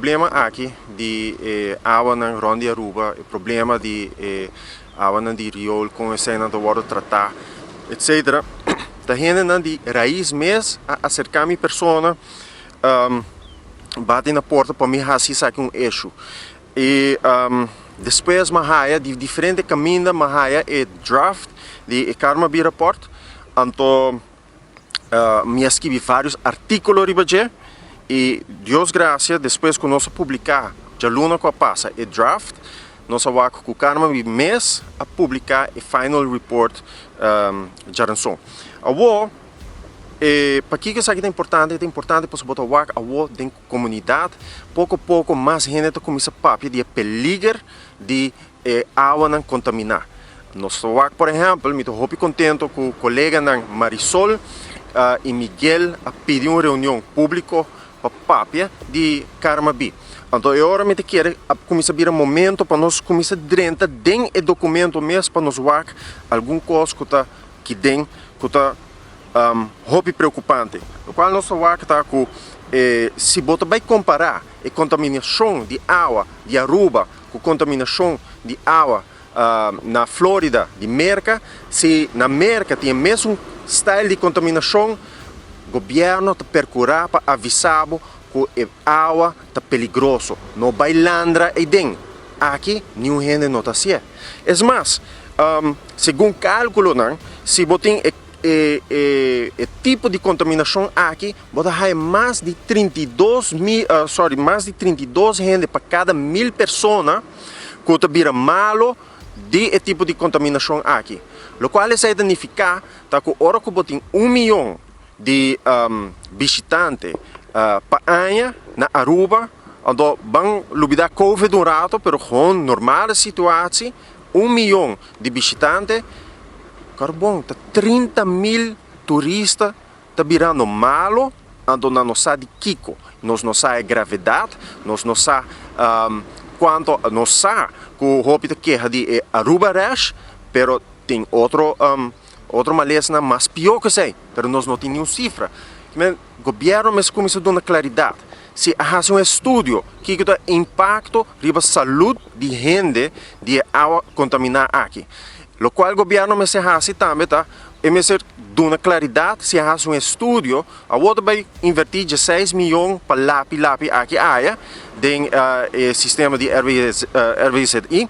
problema aki di e awanan rond di Aruba, e problema di e awanan di riool, con eseinan ta wordo trata, etc. Ta hendenan di Raiz mes a acerca mi persona, bati na porta pa mi haci esaki un issue. Y despues mi a haya di diferente caminda mi a haya e draft di e Carmabi rapport, anto mi a skibi varios articulo riba dje y Dios gracia despues cu nos a publica djaluna cu a pasa e draft nos a wak cu Carmabi mes a publica e final report djaranson. Awo e pakico esaki ta importante? Ta importante pasobra bo ta wak awo den comunidad poco poco mas hende ta cuminsa papia di e peliger di e awanan contaminá. Nos ta wak por ehempel, mi ta hopi contento cu coleganan Marisol y Miguel a pidi un reunion publico pa papia di Carmabi. Anto e ora mi ta kere a cuminsa bira momento pa nos cuminsa drenta den e documento mes pa nos wak algun cos cu ta kiden cu ta hopi preocupante. Locual nos ta wak ta cu si bo ta bay compara e contaminacion di awa di Aruba ku kontaminashon di awa na Florida di Merka. Si na Merka tin e mesun style di kontaminashon, gobièrnu ta perkurá pa avisá bo ku e awa ta peligroso. No bai landra eiden. Aki niun hende no ta hasié. Es mas, segun kálkulonan, si bo tin e e tipo di kontaminashon aki, bo ta haya mas di 32 mil, sorry, mas di 32 hende pa kada 1000 persona ku ta bira malo di e tipo di kontaminashon aki. Lokual esei ta nifiká ta ku ora ku bo tin un miyon di bishitante pa aña na Aruba, anto ban lubidá covid un rato, pero gewoon normale situatie, un miyon di bishitante, karbon ta 30 mil turista ta birando malo, anto nan no sa di kiko. Nos no sa e gravedad, nos no sa cuanto, nos sa cu hopi ta keha di e Aruba rash, pero tin otro malesanan mas pio cu esey, pero nos no tin ni un cifra. Men, gobierno mester cuminsa duna claridad. Si a haci un estudio kiko ta impacto riba salud di hende di e awa contamina aki. Locual gobierno mester haci tambe ta e mester duna claridad si a haci un estudio, awor ta bay inverti 16 miyon pa lapi lapi aki aya den e sistema di RWZI.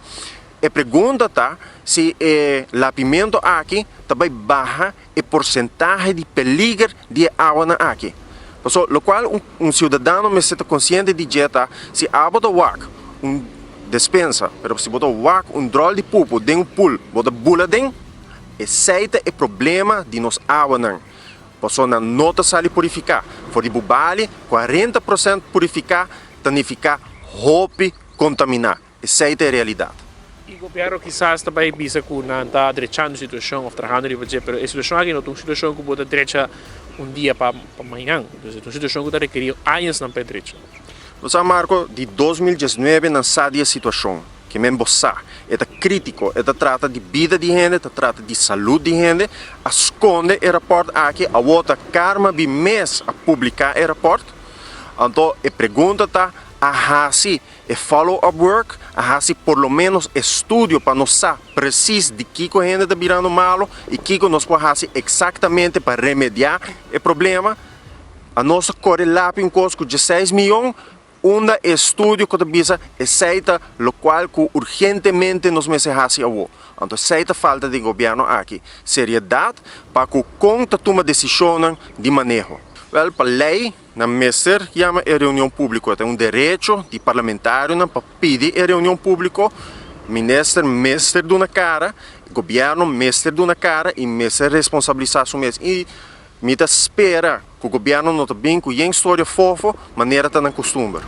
E pregunta ta si e lapimento aki ta bay baha e porcentahe di peliger di e awanan aki. Paso locual un ciudadano mester ta consciente di dje ta si abo ta wak un despensa, pero si bo ta wak un drol di pupu den un pool, bo ta bula den, esey ta e problema di nos awanan. Paso nan no ta sali purifica. For di Bubali, 40% purifica ta nifica hopi contamina. Esey ta e realidad. E gobierno kisas ta bay bisa cu nan ta drechando situacion of trahando riba dje, pero e situacion aki no ta un situacion cu bo ta drecha un dia pa mañan. Entonces e ta un situacion cu ta rekeri añasnan pa e drecha. Bo sa, Marco, di 2019 nan sa di e situacion, ke men bo sa, e ta critico, e ta trata di bida di hende, ta trata di salud di hende, a sconde e rapport aki, awor ta Carmabi mes a publica e rapport, anto e pregunta ta, a haci e follow-up work, a haci por lo menos estudio pa nos sa precies di kiko hende ta birando malo y kiko nos por haci exactamente pa remedia e problema? A nos a core lapi un cos cu 16 miyon, unda e estudio cu ta bisa esey ta locual cu urgentemente nos mester haci awo? Anto esey ta falta di gobierno aki, seriedad pa cu con ta tuma decisionnan di maneho. Wel, pa ley nan mester yama e reunion publico, ta un derecho di parlamentarionan pa pidi e reunion publico. Minister mester duna cara, gobierno mester duna cara y mester responsabilisa su mes. Y mi ta spera cu gobierno no ta bin cu yen storia fofo manera ta nan costumber.